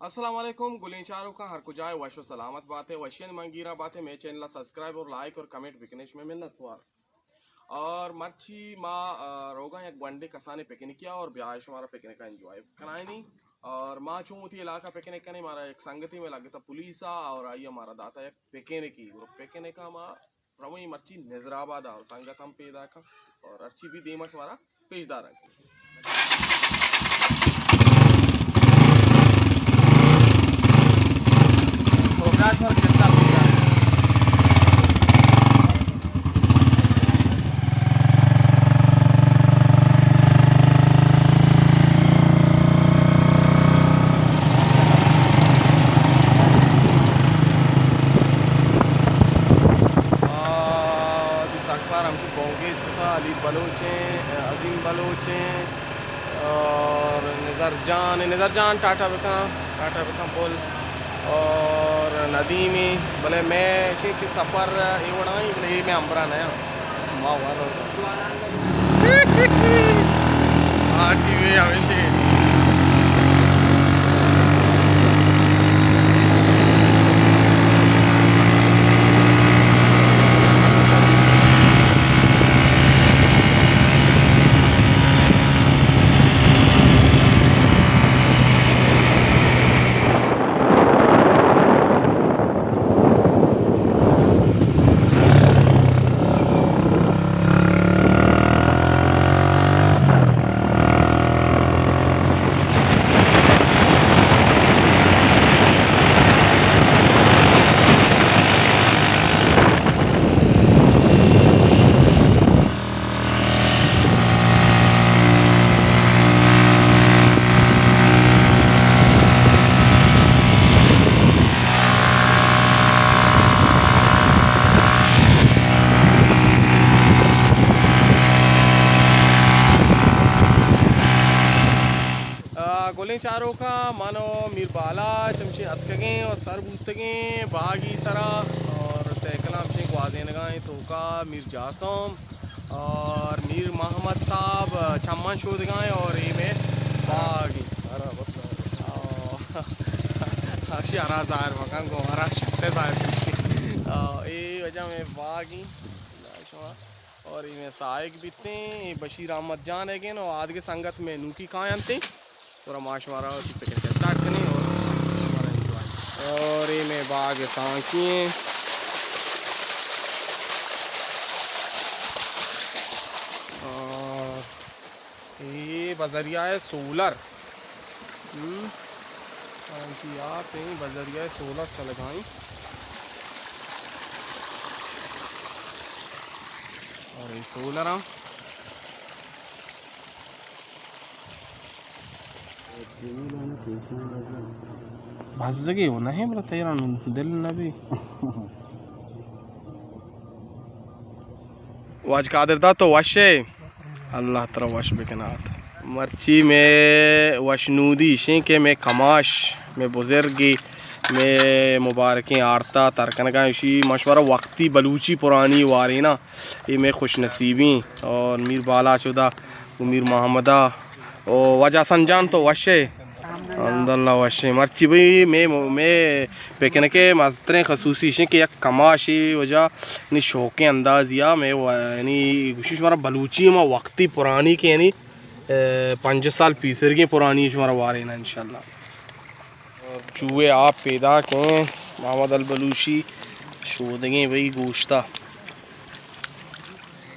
السلام علیکم گلیں چاروکاں، ہر کجائے وش و سلامت باتے، وشیانی منگیرا باتے، مے چینل سبسکرائب اور لائک اور کمنٹ بکنے، شمے منت وار۔ اور مرچی ما، آ، روگاں یک گونڈے کسانے پکنکیا اور بیائے شمارا پکنکا انجوائے کنائینی۔ اور ما چون وتی علاقہ پکنک کنیں، مارا یک سنگتی میں لگتا پولیسا اور آئی مارا داتا یک پکنکی، گڑا پکنکا ما رویں مرچی نظر آباد ءَ سنگت ہم پیداک اَنت اور ہرچی بھی دیما شمارا پیش دارگ۔ تو بیا شمارا قصہ پیش دارگ۔ آ، دی سکار ہمشی بونگیج کتا، علی بلوچ ایں، عظیم بلوچ ایں اور نظر جان، نظر جان ٹاٹا بکن، ٹاٹا بکن بول اور ندیمی، بلے میں اشی کہ سفر اے وڑائیں، بلے اے میں امبرا نیا، ما وارو۔ پارٹی وے ہمیشہ۔ آ، گلیں چاروکاں، من و میر بالاچ ہمشی اتکگیں و سر بوتگیں باگی سرا اور سائیکل ہمشی گوازینگائیں توکا میر جاسم اور میر محمد صاحب چمن شودگائیں اور اے میں باگی۔ آ، ہمشی ہرا ظاہر مکان گو ہرا شتے ظاہر کنی۔ آ، اے وجہ میں باگی۔ اور اے میں سائیک بیتیں، اے بشیر احمد جان ہے گن اور آدگے سنگت میں نوکی کائنتیں۔ اور ما شمارا وتی پکنک اسٹارٹ کنیں اور شمارا انجوائے۔ اور اے میں باغ تانکی ہیں۔ اور اے بذریعہ سولر۔ ہم۔ تانکی آپ ہیں، بذریعہ سولر چلگائیں۔ اور اے سولر ہم۔ بزگی و نہیں بلے تیران دل نبی۔ واج قادر دا تو وشے، اللہ ترا وش بکنات۔ مرچی میں وشنودی شیں کہ میں کماش، میں بزرگی، میں مبارکیں آرتا ترکنگاں اشی مشورہ وقتی بلوچی پرانی وارینا۔ اے مئے خوش نصیبیں اور میر بالاچ ادا و میر محمدا و واجہ حسن جان تو وشے؟ الحمدللہ وشیں۔ مرچی بھئی مئے، مئے پکنکے مستریں خصوصی شیں کہ یک کماشی وجہ نی شوقیں اندازیا مئے و-، یعنی گوشی شمارا بلوچی ما وقتی پرانی کہ یعنی، اے، پنجاہ سال پیسرگیں پرانی شمارا وارینا انشاءاللہ۔ چوئے آپ پیداک ایں، محمد البلوشی شودگیں بھئی گوشتا۔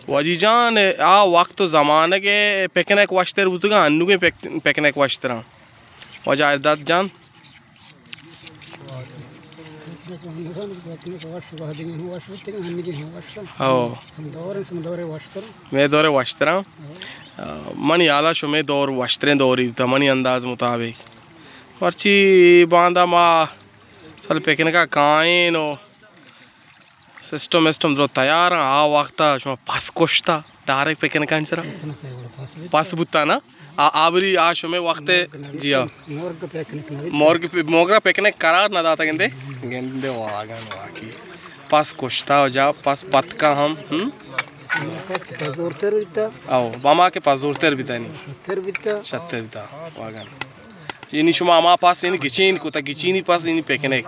واجی جان، آ وقت و زمانگ پکنک وشتر بوتگاں، انوگیں پک-، پکنک وشتراں۔ واجہ عدد جان۔ او۔ مئے دور وشتراں۔ آ، منی حالا شمئے دور وشتریں دوری بوتا، منی انداز مطابق۔ مرچی باندا ما سال پکنکا کائیں و سسٹم اسٹم درو تیار ایں۔ آ وقتا شما پس کشتا، ڈائریکٹ پکنکانی سرا پس بوتا نا؟ آ، آبری آ شمئے وقت۔ جی ہاں۔ مرگ پکنک نہ بیت۔ مرگ پ-، مرگ را پکنک قرار نہ داتا گندے۔ گندے واگن واقعی۔ پس کشتا و جا پس پتکا ہم۔ ہم؟ پس زورتر بیتا۔ او، باما کے پس زورتر بیتا نی۔ شتر بیتا۔ شتر بیتا، واگن۔ یعنی شما ہما پاس یعنی گچین کتا، گچینی پاس یعنی پکنک۔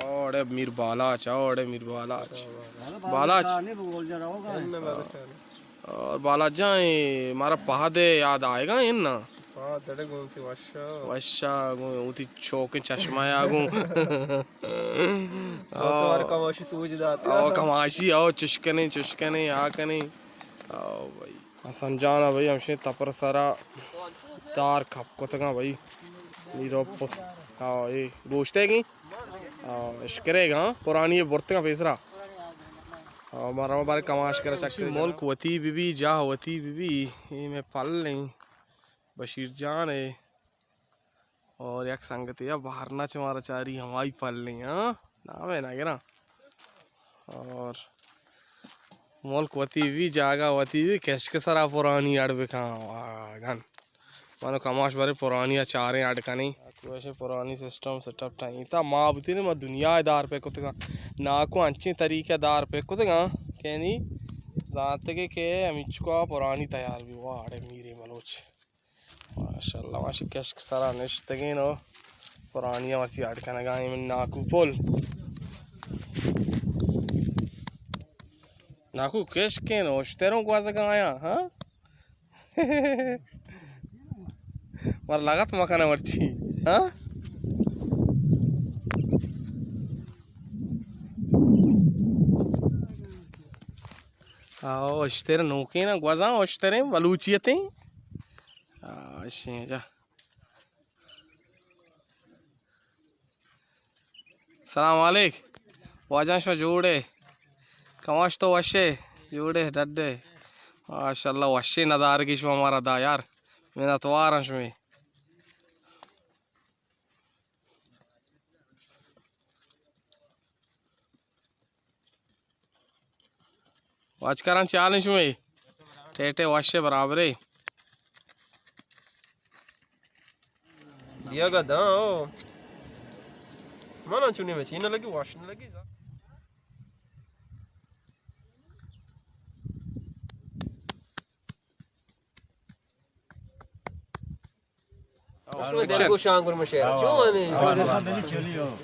اوڑے میر بالاچ، اوڑے میر بالاچ۔ بالاچ۔ اور بالاچ جان، اے مارا پہد یاد آئے گا ان نا؟ ہاں، دڑے گوں تی وشا۔ وشا گوں تی چوکیں چشمہ یا گوں۔ دوست ہمارے کماشی سوج دات۔ او کماشی، او چشکنے، چشکنے، آ کنے۔ او بھائی۔ حسن جان ء بھئی ہمشیں تپر سرا دار کپ کتگاں بھئی۔ نی روپ۔ ہاں، اے گوشتگیں۔ ہاں، اشکرے گاں پرانی برتگاں پیسرا۔ ہاں، مارا بارے کماش کرا چک۔ ملک وتی بی بی، جاہ وتی بی بی، اے میں پل نہیں۔ بشیر جان ہے۔ اور یک سنگتے یا بہر نہ چہ مارا چاری ہمائی پل نہیں، ہاں؟ نام ہے نہ گراں۔ اور ملک وتی بی، جاگہ وتی بی، کشک سرا پرانی اڑ بکاں واگن۔ منو کماش برے پرانی ء چاریں اڑ کنیں۔ کوشے پرانی سسٹم سیٹ اپ ٹائیں۔ تا ما بوتیں ما دنیا ء دار پہ کتگاں۔ ناکو انچیں طریقہ دار پہ کتگاں کہ نی زانتگے کہ ہمیچکا پرانی تیار بی۔ واڑے میرے بلوچ۔ ماشاءاللہ، ماشی کشک سرا نشتگیں و پرانی ء وسی اڈ کنگا ایں من ناکو پل۔ ناکو کشکیں و اشتروں گوازگا آیا، ہاں؟ مر لگت مکنہ مرچی، ہاں؟ آ، اشتر نوکیں نا گوزاں، اشتریں بلوچیتیں۔ آ، اشیں جا۔ سلام علیک۔ واجہ شما جوڑے؟ کماش تو وشے؟ جوڑے، ڈڈے؟ ماشاءاللہ، وشے ندارگی شما مارا دا یار۔ منتواراں شمے۔ واجکاراں چالیں شمے؟ ٹیٹے وشے برابرے؟ دیگا داں او۔ منا چونی مچی نہ لگی، واش نہ لگی۔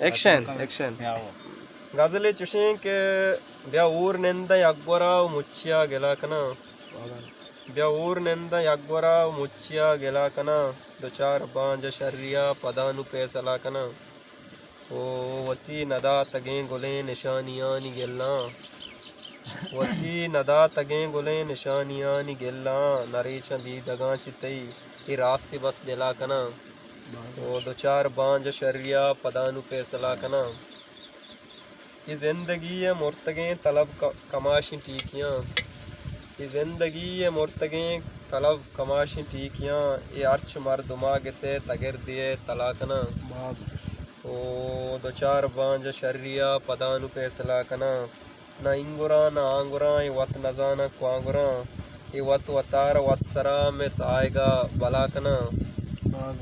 ایکشن۔ Action, action. غزلے چوشیں کہ بیا اور ننداں یک گورا و مچیا گلا کناں۔ بیا اور ننداں یک گورا و مچیا گلا کناں۔ دو چار بانجا شریا پدا نوں پیسلا کناں۔ او وتی نداتگیں گلیں نشانیانی گلاں۔ وتی نداتگیں گلیں نشانیانی گلاں، نریچاں دیدگاں چہ تئی اے راستی بس دلا کناں۔ او دو چار بانجا شریا پدا نوں پیسلا کناں۔ اے زندگی ء مرتگیں طلب ک-، کماشیں ٹیکیاں۔ اے زندگی ء مرتگیں طلب کماشیں ٹیکیاں، اے ہرچ مردما گسے تگردے ء تلا کناں۔ او دو چار بانجا شریا پدا نوں پیسلا کناں۔ نہ اینگراں نہ آنگراں، اے وت نزاناں کوانگراں۔ اے وت وتارا وت سرا مئے ساہگا بلا کناں۔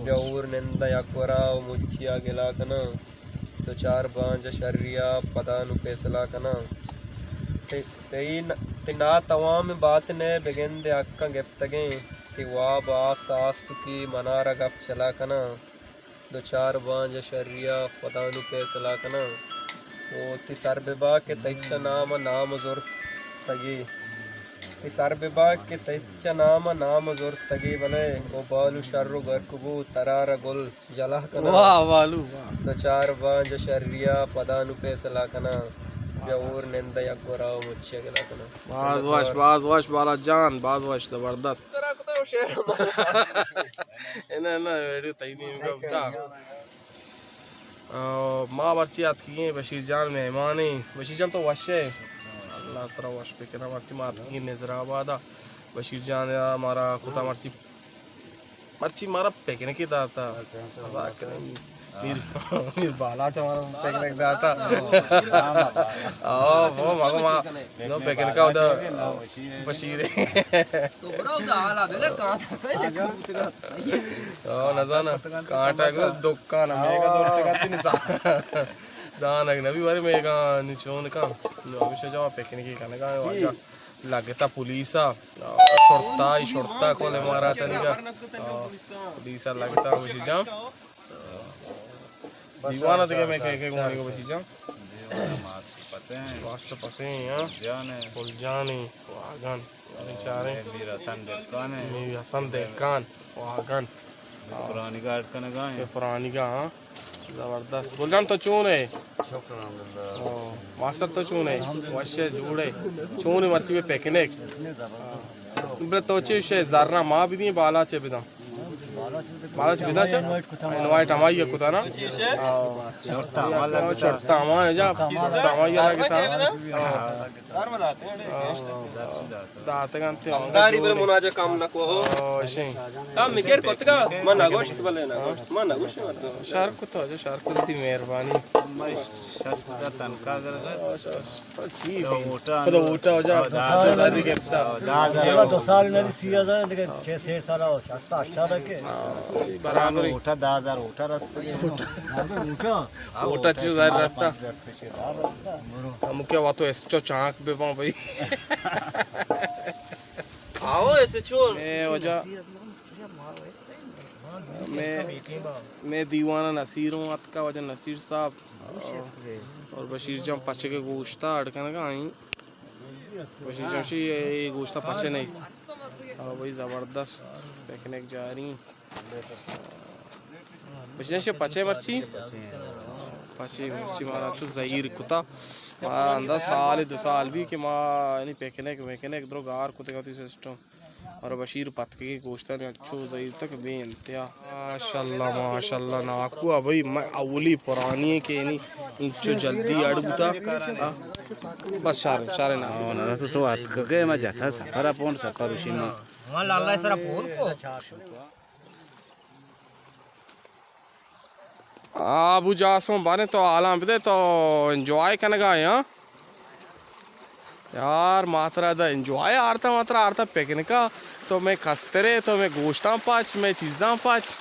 بیا اور ننداں یک گورا و مچیا گلا کناں۔ دو چار بانجا شریا پدا نوں پیسلا کناں۔ تئی، تئی ن-، تئی ناتوامیں باتن ء بگندے حقاں گپتگیں۔ تئی واب آست آستکی منارا گپ چلا کناں۔ دو چار بانجا شریا پدا نوں پیسلا کناں۔ او تئی سر ببا کہ تئی چہ نام ء نام زرتگی۔ تئی سر ببا کہ تئی چہ نام ء نام زرتگی، بلے او بالو شر و گرک بو ترارا گل جلا کناں۔ واہ بالو، واہ۔ دو چار بانجا شریا پدا نوں پیسلا کناں۔ بیا اور ننداں یک گورا و مچیا گلا کناں۔ باز وش، باز وش بالاچ جان، باز وش، زبردست۔ سرا کتا شعر۔ انا، انا، ویڈیو تئی نیم گپتا۔ آ، ما مرچی اتکگیں بشیر جان مہمانیں۔ بشیر جان تو وش ئے؟ اللہ ترا وش بکناں۔ مرچی ما اتکگیں نظر آبادا۔ بشیر جان ء مارا کتا مرچی، مرچی مارا پکنکی داتا۔ مزاک کنیں۔ میر، میر بالاچ ء مارا پکنک داتا۔ آ، وہ مگو ما نو پکنک ء ادا بشیر۔ تو برو دا حالا بغیر کہاں تھا؟ او نزاناں، کانٹا کو دکان ہمے کا زورتگ ات نزان۔ زانگ نبی بارے میگا نی چون کن۔ نو ہمیشہ جواب پکنکی کنگا واجہ لگتا پولیسا۔ شرطہ، ای شرطہ کل امارات انگا۔ آ، بیس لگتا بشیر جان۔ دیوان دیگه میں کہہ کہہ گونی کو بشیر جان۔ ماسٹر پتے ہیں۔ ماسٹر پتے ہیں، ہاں۔ جان ہے۔ پل جان ہے۔ واگن۔ بیچارے۔ میر حسن دہقان ہے۔ میر حسن دہقان۔ واگن۔ پرانی گاڑ کنگا ہیں۔ یہ پرانی گا، ہاں۔ زبردست۔ گل جان تو چون ہے؟ شکر الحمدللہ۔ او، ماسٹر تو چون ہے؟ وش ہے، جوڑ ہے۔ چون ہے مرچی بے پکنک؟ بلے تو چے شے زرنا ما بدیں، بالا چے بداں؟ بالا چے بداں چا؟ انوائٹ ہمائی کتا نا؟ ہاں۔ شرطہ ہمائی جا، شرطہ ہمائی لگتا۔ داتگ انت۔ ہمداری بر مناجہ کم نہ کو۔ او، اشیں۔ ہم مگر کتگا، من نگوشت بلے نگوشت۔ من نگوشت مردم۔ شر کتو، جو شر کتی مہربانی۔ شست ہزار تنخواہ گرگا۔ او، شست۔ چی تو بھی؟ ووٹا خدا ووٹا ہو جا۔ دو سال ہزار گپتا۔ دو سال نہ، سی ہزار دیگه، چه سه سال، شست ہشتاد کے۔ برابر۔ ووٹا دہ ہزار ووٹا رستے۔ ووٹا۔ ووٹا چیز ظاہر رستا۔ ہم کیا واتو ایس چو چانک بے پاں بھائی۔ آؤ ایسے چون۔ میں وجہ، میں، میں دیوانہ نصیر ہوں، اتکا وجہ نصیر صاحب اور، اور بشیر جان پچے کے گوشتا اڑ کنگا آئیں۔ بشیر جان شی یہ گوشتا پچے نہیں۔ اور بھائی زبردست پکنک جا رہی ہیں۔ بشیر جان شی پچے مرچی؟ پچے مرچی مارا چو زہیر کتا۔ ما انداز سال دو سال بھی کہ ما یعنی پکنک میکنک درو گار کتے گتی سسٹم۔ اور بشیر پتکگیں گوشتانی انچو زہیر تک بے انتہا۔ ماشاءاللہ، ماشاءاللہ، ناکو ابھی میں اولی پرانی ہے کہ یعنی انچو جلدی اڑ بوتا۔ ہاں۔ بس شارے، شارے نا۔ ہاں، نہ تو، تو اتکگے، ما جتا سفر اپون سفر اسی ما۔ ہاں، لالا سرا پون کو۔ آ، ابو جاسم، باریں تو حالاں بدے، تو انجوائے کنگا ئے، ہاں؟ یار، ماترا دا انجوائے آرتا، ماترا آرتا پکنکا، تو میں کسترے، تو میں گوشتاں پچ، میں چیزاں پچ۔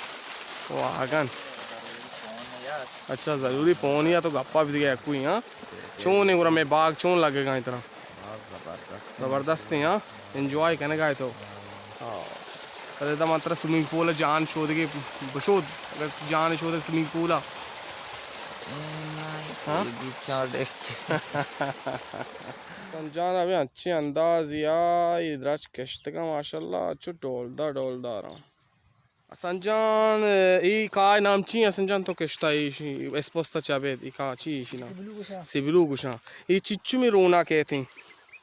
واگن۔ اچھا، ضروری پونی ہے تو گپا بھی دگے کوئی، ہاں؟ چون ہے گرا میں باغ چون لگے گا اتنا؟ زبردست۔ زبردست ہیں، ہاں؟ انجوائے کنگا ئے تو۔ ہاں۔ ارے دا من ترا سوئمنگ پول ءَ جان شودگے بشود، اگر جان شودے سوئمنگ پول ءَ۔ ہاں؟ حسن جان ابھی اچھے انداز یا، یہ درچ کشتگا ماشاءاللہ، اچھو ڈولدار ڈولدار ہاں۔ حسن جان، ای کائے نام چی؟ حسن جان تو کشتا ایشی، اسپوستا چا بید، ای کا چی ایشی نام؟ سبلو گوشاں۔ سبلو گوشاں۔ ای چچو می رونا کہتے ہیں؟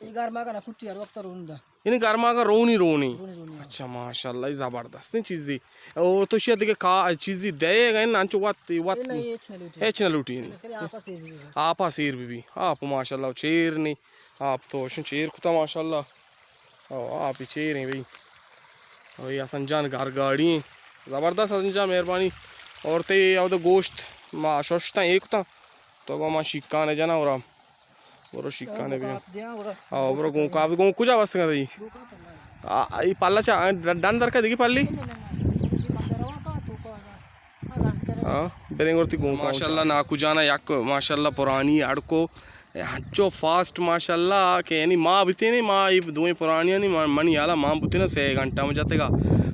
ای گرما کا نا کٹی ہر وقت رون دا۔ یعنی گرماگا رونی رونی۔ رونی رونی، ہاں۔ اچھا، ماشاءاللہ، یہ زبردستیں چیزی۔ اور تو شاید دیگه کا چیزی دے گئے نا، انچو وات، وات۔ اے نہیں، ہچ نہ لوٹی۔ ہچ نہ لوٹی۔ بس کرے آپا سیر بی بی۔ آپا سیر بی بی۔ آپ ماشاءاللہ چیر نہیں۔ آپ تو شن چیر کتا ماشاءاللہ۔ او، آپ ہی چیر ہیں بھائی۔ او، یہ حسن جان گھر گاڑی ہیں۔ زبردست حسن جان، مہربانی۔ اور تے او تو گوشت ما ششتا ایک تا۔ تو گو ما شیکانے جنا اور برو شیکانے بیا۔ آ، برو گوں کاپ، گوں کجا بستگا تئی؟ آ، ای پلا چا، ڈن درکا دیگی پلی؟ ہاں، بریں گورتی گوں کاپ۔ ماشاءاللہ ناکو جانا یک، ماشاءاللہ پرانی اڑکو، ہنچو فاسٹ ماشاءاللہ کہ یعنی ما بتینے، ما ای دوئیں پرانیانی ما، منی حالا ما بتینا سے گھنٹہ میں جاتے گا۔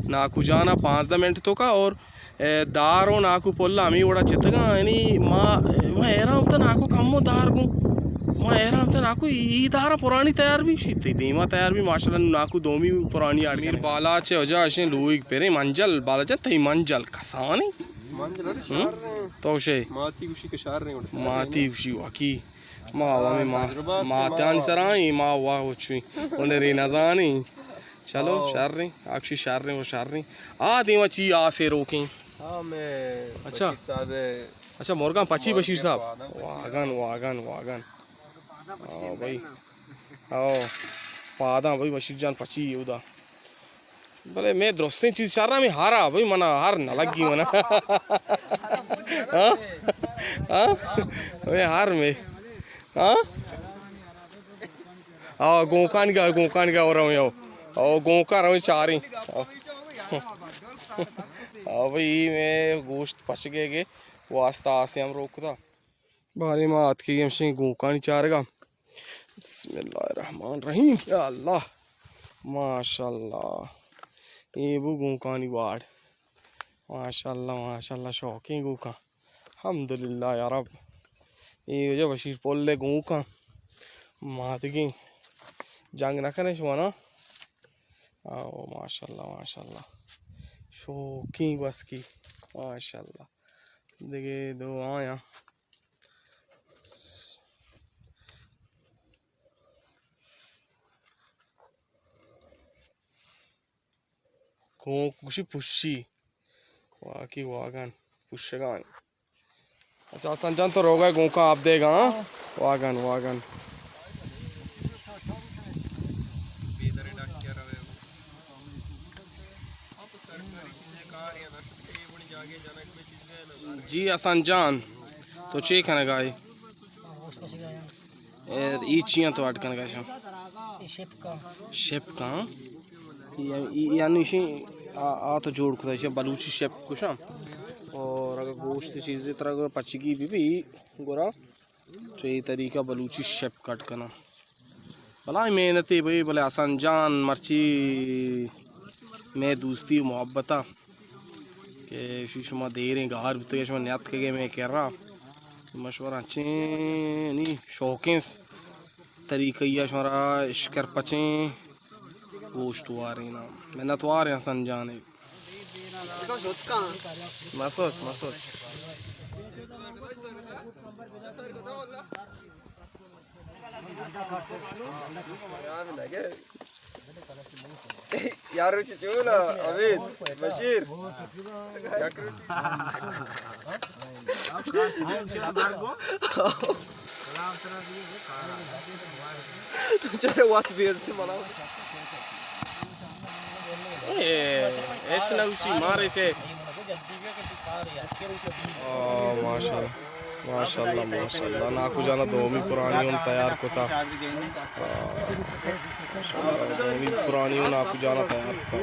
ناکو جانا پانزدہ منٹ تو کا اور اے، دار و ناکو پلا ہمے وڑا چتگاں، یعنی ما، ما حیران بوتاں ناکو کمو دار گوں۔ ما حیران بوتاں ناکو ای دارا پرانی تیار بی، شی تئی دیما تیار بی، ماشاءاللہ ناکو دومی پرانی آڑ میر کنگا۔ بالاچ ءِ وجہ اشیں لوگ پریں منجل، بالاچ تئی منجل کسانی؟ منجل ارے ہم؟ شہر رہے ہیں۔ تو شے؟ ماتی گوشی کہ شہر رہے ہیں۔ ماتی گوشی واقعی۔ ما ہوا میں ما، تجربہ است، ماتانی ما سرا ایں، ما وا وچویں۔ انہیں ری نزانی۔ چلو، ہاں۔ شریں، اکشی شریں و شریں۔ آ دیما چی آسے روکیں؟ ہاں، میں اچھا۔ بشیر صاحب ہے۔ اچھا، مرگاں پچی بشیر صاحب۔ واگن، واگن، واگن۔ ہاں بھائی۔ ہاں، پاداں بھائی بشیر جان پچی اودا۔ بلے میں درستیں چیز شر، ہمیں ہر آ بھائی، منا ہر نہ لگی منا۔ ہاں؟ ہاں؟ میں ہر میں۔ ہاں؟ آ، گونکانی گا، گونکانی گا اور ہمیں آؤ۔ آ، گونکا رویں چاریں۔ آ۔ آ، بھائی، میں گوشت پچ گئے گے، واسطہ آسے ہم روک دا۔ بارے ما آتکگیں ہمشیں گونکانی چارگا۔ بسم اللہ الرحمن الرحیم۔ یا اللہ۔ ماشاءاللہ۔ اے بو گونکانی واڑ۔ ماشاءاللہ، ماشاءاللہ، شوقیں گونکاں۔ الحمدللہ یا رب۔ اے وجہ بشیر پل ءِ گونکاں۔ ما دگیں جنگ نہ کنیں شما نا۔ او ماشاءاللہ، ماشاءاللہ۔ شوقیں گوسکی۔ ماشاءاللہ۔ دگہ دو آیاں۔ گونک گوشی پشی۔ واقعی واگن پشگان۔ اچھا، حسن جان تو روگا گونکاں آپ دیگا، ہاں؟ واگن، واگن۔ جی حسن جان، تو چے کنگا ئے؟ اے، ای چیاں تو اڈ کنگا شاں؟ اے شپکاں۔ شپکاں؟ ای، ای، یعنی ایشی آ، آ تو جوڑ کتا، ایشی بلوچی شپک گوشاں۔ اور اگر گوشت چیزے ترا گڑا پچگی بی بی، گڑا چہ اے طریقہ بلوچی شپک اڈ کناں۔ بلاہیں محنتے بھئی، بلے حسن جان مرچی مئے دوستی و محبت ءَ کہ شی شما دیریں گار بوتگ، شما نیاتکگ ئے مئے کرا۔ مشورہ انچیں نی شوقیں طریقہ ءَ شمارا اشکر پچیں گوشت واریناں۔ منت واریں حسن جان ءِ۔ مسوچ، مسوچ۔ یار روچی چولا، امید، بشیر۔ یک روچی۔ چرے وقت بیزتی منا۔ اے، ہچ نہ گوشی، مارے چے۔ آ، ماشاءاللہ، ماشاءاللہ، ماشاءاللہ۔ ناکو جانا دومی پرانی ہم تیار کتا۔ آ، ماشاءاللہ، دومی پرانی ہم ناکو جانا تیار کتا۔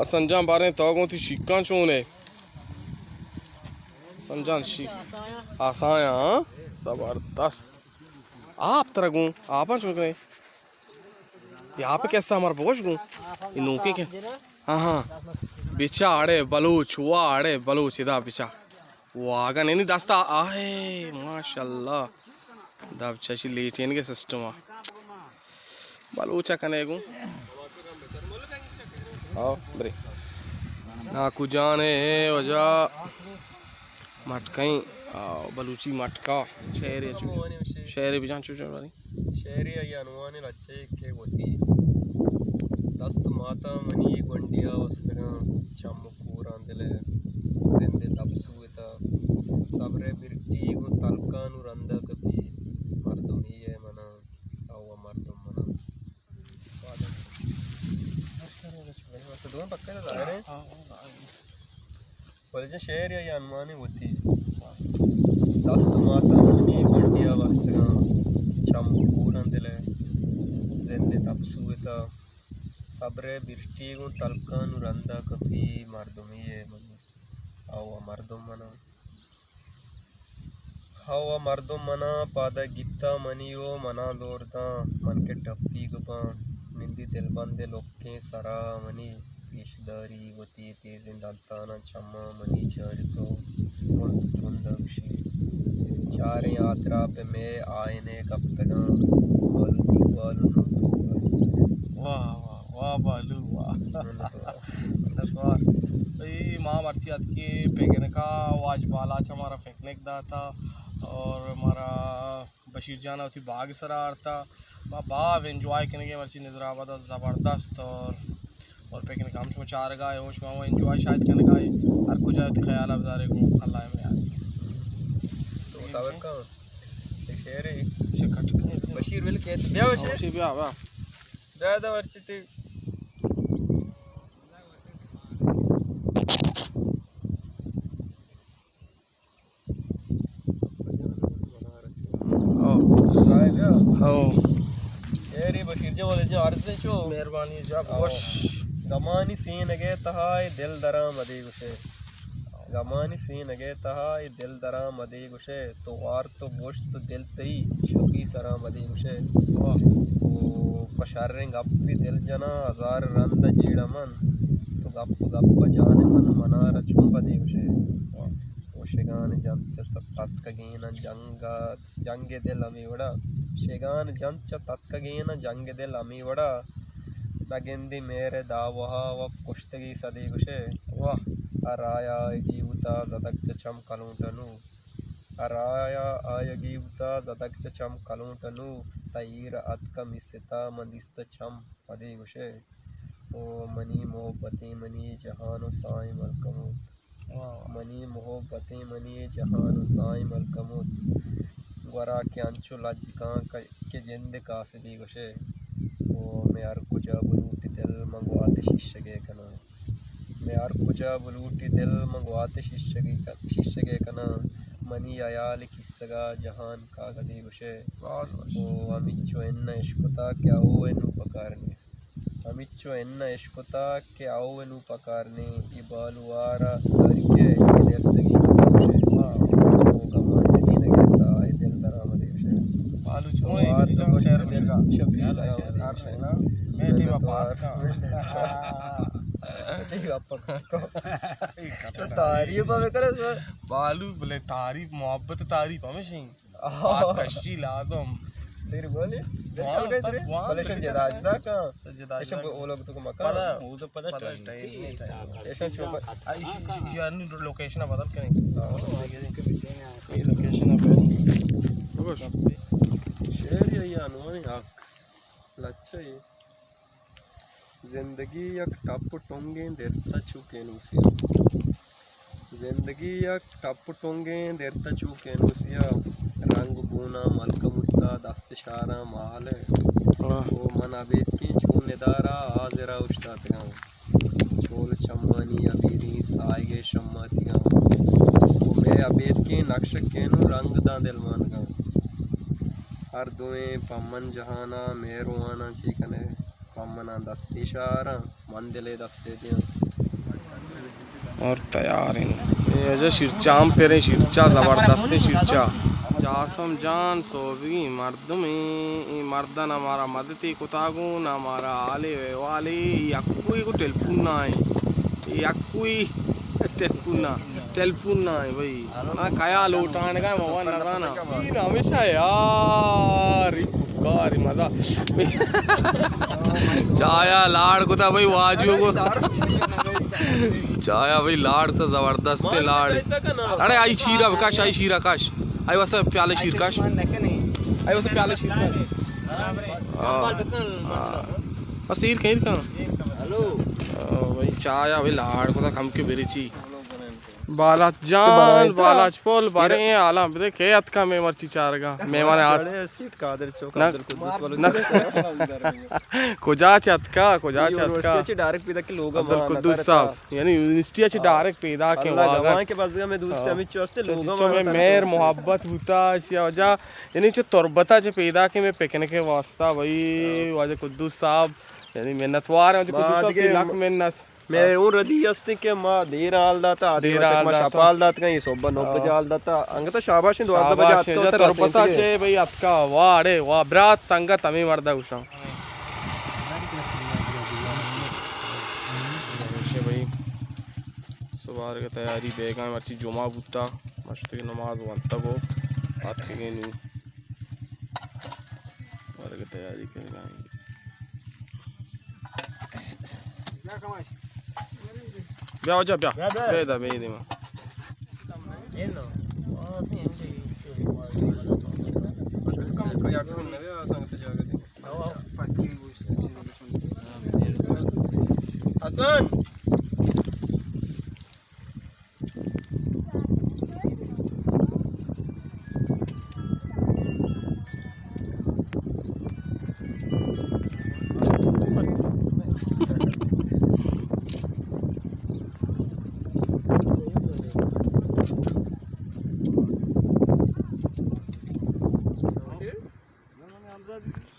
حسن جان، باریں تو گوں تی شیکاں چون ئے؟ حسن جان شی۔ آسایاں، ہاں؟ زبردست۔ آپ ترا گوں، آپاں چون کنے؟ یہ آپ کیسا ہمار بگوش گوں؟ یہ نوکے کے؟ ہاں، ہاں۔ بچا اڑے بلوچ، وا اڑے بلوچ، ادا بچا۔ واگن یعنی دستا آئے، ماشاءاللہ۔ دب چشی لیٹینگ ءِ سسٹم ءَ۔ بلوچ ءَ کنے گوں۔ آؤ، برے۔ ناکو جان ءِ وجہ مٹکیں، آؤ، بلوچی مٹکا۔ شعرے چو، شعرے بجان چو چو باریں۔ شعرے آئی عنوان لچے کہ وتی دست ماتا منی گونڈیا وستگاں، چم کوراں دل ءِ زند ءِ تپسو ءِ تہا۔ صبر ءِ برٹی گوں تلکاں نوں رندا کپی، مردمی ءَ منا، او مردم منا۔ دوم پکا ظاہر ہے۔ بلے جن شعر یا عنوان وتی۔ دست ماتا منی گونڈیا وستگاں، چم کوراں دل ءِ زند ءِ تپسو ءِ تہا۔ صبر ءِ برٹی گوں تلکاں نوں رندا کپی، مردمی ءَ منی، او مردم منا۔ ہو ء مردم منا پادا گیتا منی و منا دور داں، من کہ ٹپیگ باں، نندی دلبند ء لکیں سرا منی پیشداری وتی تیزیں دنتاناں چماں منی چارتو ترند ترند ء گوشی، چاریں آتراپ ء مئے آئین ء کپتگاں، بالو دیوال و نوک واہ، واہ، واہ بالو، واہ۔ سوار۔ اے ما مرچی اتکیں پکنک ء، واج بالاچ ء مارا پکنک داتا اور مارا بشیر جان ء وتی باگ سرا آرتا۔ ما باز انجوائے کنگے مرچی نظر آباد ء زبردست اور، اور پکنک ہم شما چارگا ہے، شما وہ انجوائے شاید کنگا ہے۔ ہر کجا وتی خیال ء بدارے گوں اللہ ء میار۔ تو مطابق کن۔ ایک شعر ہے۔ بشیر ول کہتے، بیا بشیر۔ بشیر بیا، بیا۔ بیا دا مرچی تی۔ او۔ او۔ اے ری بشیر جان والے جان عرض ہے چو۔ مہربانی جا او۔ خوش۔ گمانی سینگے تہا اے دل درآمدے گوشے۔ گمانی سینگ ءِ تہا اے دل درآمدے گوشئے، تو وارت و گوشت و دل تئی شپی سرآمدے گوشئے۔ واہ۔ او پہ شریں گپے دل جناں، ہزار رند ءَ جیڑ ءَ من، تو گپ گپ ءَ جان من، منارا چون بدے گوشئے۔ واہ۔ او شگان جنت چہ تتکگیناں جنگ ءَ، جنگ ءِ دل ہمے وڑا۔ شگان جنت چہ تتکگیناں جنگ ءِ دل ہمے وڑا۔ نہ گندی مہر ءِ دعوا ءَ و کشتگی سدے گوشئے۔ واہ۔ ہر آیا آیگی بوتا زدگ چہ چم کلونٹ ءَ نوں۔ ہر آیا آیگی بوتا زدگ چہ چم کلونٹ ءَ نوں۔ تئی ایر اتکا می ستا من دیست چم پدے گوشئے۔ او منی محبتیں منی جہان و سائیں ملکموت۔ واہ۔ منی محبتیں منی جہان و سائیں ملکموت۔ گورا کہ انچو لج کاں کہ، کہ جند ءِ قاصدی گوشئے۔ او مئے ہر کجا بلوٹی دل من گوات شیشگے کناں۔ مئے ہر کجا بلوٹی دل من گوات شیشگے ک-، شیشگے کناں۔ منی ہیال کیسگا جہان کاگدی گوشئے۔ باز وش۔ او ہمینچو اناں اشکتا کہ او انوں پکار نیست۔ ہمینچو اناں اشکتا کہ او انوں پکار نیں۔ اے بالوار ءَ داری کئے، اے درتگی کتا گوشئے۔ او گمانی سینگ ءِ تہا اے دل درآمدے گوشئے۔ بالو چون اے؟ آ تو گوشت دل شپی سرآمدے گوشئے۔ میں ٹیم پاس کا۔ اچھا، یہ آپ کو۔ تو تعریف ہمیں کرے اس میں۔ بالو بلے تعریف، محبت تعریف ہمیشہ ہی۔ آہ۔ آتکشی لازم۔ تیر گولی؟ دل چل گئی تیرے؟ بلے شن جدا جدا کن۔ جدا ایشن جدا۔ اولوگ تو کو مکان۔ پدا، پدا ٹائم۔ ایشن چوبا۔ آ، ایشی، ایشی، ایشی انو لوکیشن بدل کریں۔ ہاں۔ یہ لوکیشن ہے۔ شہر یا، یا انوانی عکس۔ لچہ یہ۔ زندگی یک ٹپ ٹنگیں درتہ چو کینوسیا۔ زندگی یک ٹپ ٹنگیں درتہ چو کینوسیا۔ رنگ بونا ملکموتا دست شاراں مال ءَ۔ واہ۔ او من ابیتکیں چو ندارا حاضرا اوشتاتگاں۔ چول چمانی ابیریں ساہگ ءَ شماتگاں۔ او مئے ابیتکیں نقش کینو رنگ داں دلمانگاں۔ ہر دوئیں پمن جہانا مہرواناں چے کنئے۔ پمناں دستی شاراں، من دلے دستے دیاں۔ اور تیار ہیں۔ اے اجا شیرچام پریں، شیرچا زبردستیں شیرچا۔ جاسم جان سوبگی مردمے، اے مردن ہمارا مددی کتا گوں، نہ ہمارا حالے ویوالے، اے یکوئی کو ٹیلیفون نہ ایں، اے یکوئی ٹیلیفون نہ۔ ٹیلیفون نہ ایں بھائی۔ ہاں، کیا لوٹانگا ہے، موا نہ زانا۔ تین ہمیشہ یار، ای پکاری مزہ۔ چایا لاڑ کتا بھائی واجو کو۔ چایا بھائی لاڑ تو زبردست ہے لاڑ۔ اڑے آئی شیرا کش، آئی شیرا کش۔ آئی واسطہ پیالے شیر کش۔ آئی واسطہ پیالے شیر کش۔ ہاں۔ ہاں۔ بس ایر کن، ایر کن۔ ہاں بھائی، چایا بھائی لاڑ کتا کم کے بریچی۔ بالاچ جان، بالاچ پل، باریں حالاں بدے، کئے اتکا مئے مرچی چارگا؟ مہمان آس۔ سیٹ قادر چوک، نہ، عبدالقدوس والا نہ۔ کجا چہ اتکا، کجا چہ اتکا؟ یونیورسٹی چہ ڈائریکٹ پیدا کہ لوگا عبدالقدوس صاحب، یعنی یونیورسٹی چہ ڈائریکٹ پیدا کہ واگا۔ گواں کہ بزگا میں دوست ہمیں چوستے لوگا چو میں مہر محبت بوتا، اسی وجہ، یعنی چہ تربتا چہ پیدا کہ میں پکنک واسطہ بھائی، واجہ قدوس صاحب، یعنی منتوار ہیں، واجہ قدوس صاحب، لکھ منت۔ مئے اوں ردی است کہ ما دیر حال داتا، آدھی دیر وقت حال ما داتا۔ شپ حال دات کہیں، صبح نو ہاں۔ بجے حال داتا۔ انگتا شاباش ہیں، دوازدہ بجے شاباش آتے ہیں، ہوتا تربتا رسینتی ہے۔ چے بھئی اتکا، واہ اڑے، واہ برات سنگت ہمیں مردا گوشاں۔ ہمیشہ بھئی، صبح کے تیاری بیگا، مرچی جمعہ بوتا، مشتگی نماز وانتا گو، آتکگی نو۔ ورگ تیاری کنگا۔ بیا واجہ، بیا۔ بیا، بیا۔ بیا دا، بیا دیما۔ حسن۔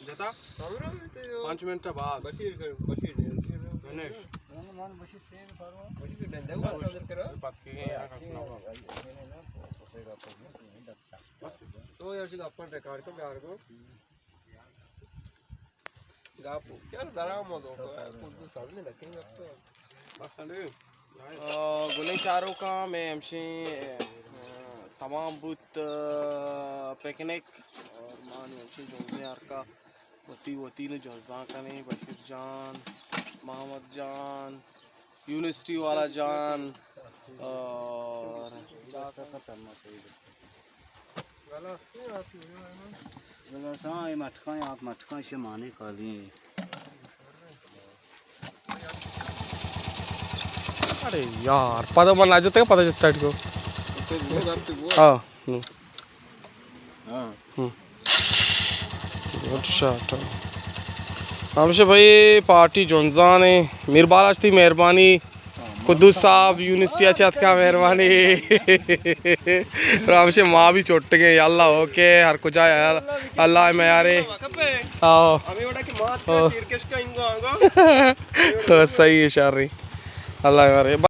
جتا؟ پانچ منٹ بعد۔ بشیر، بشیر۔ گنیش۔ من بشی سیر پرو۔ بشی بندے کو صدر کرا۔ بات کی ہے، کس نہ ہو۔ تو یار شد اپن ریکارڈ کو بیار کو۔ گاپو۔ یار درام ہو دو۔ کل تو سامنے رکھیں گے اب تو۔ بس انڈے۔ آ، گلیں چاروکاں، مئے ہمشیں، آ، تمام بوت، آ، پکنک، اور ما نی ہمشیں جنزیں ہرکا وتی وتی نی جنزاں کنیں، بشیر جان، محمد جان، یونیورسٹی والا جان، اور گلاس ہاں، اے مٹکاں، آپ مٹکاں، شے مانے کالی ہیں۔ ارے یار، پتہ من نہ جتے، پتہ جو سٹارٹ کو۔ ہاں، ہوں۔ ہاں۔ ہوں۔ Good shot. ہمشہ بھائی پارٹی جنزان ہے۔ میر بالاچ تئی مہربانی۔ قدوس صاحب یونیورسٹی ءَ چہ اتکا، مہربانی۔ رامشے ما بھی چھٹگیں، یا اللہ، اوکے، ہر کجا یا اللہ میارے۔ آؤ۔ او۔ صحیح ہے، شر۔ اللہ میارے۔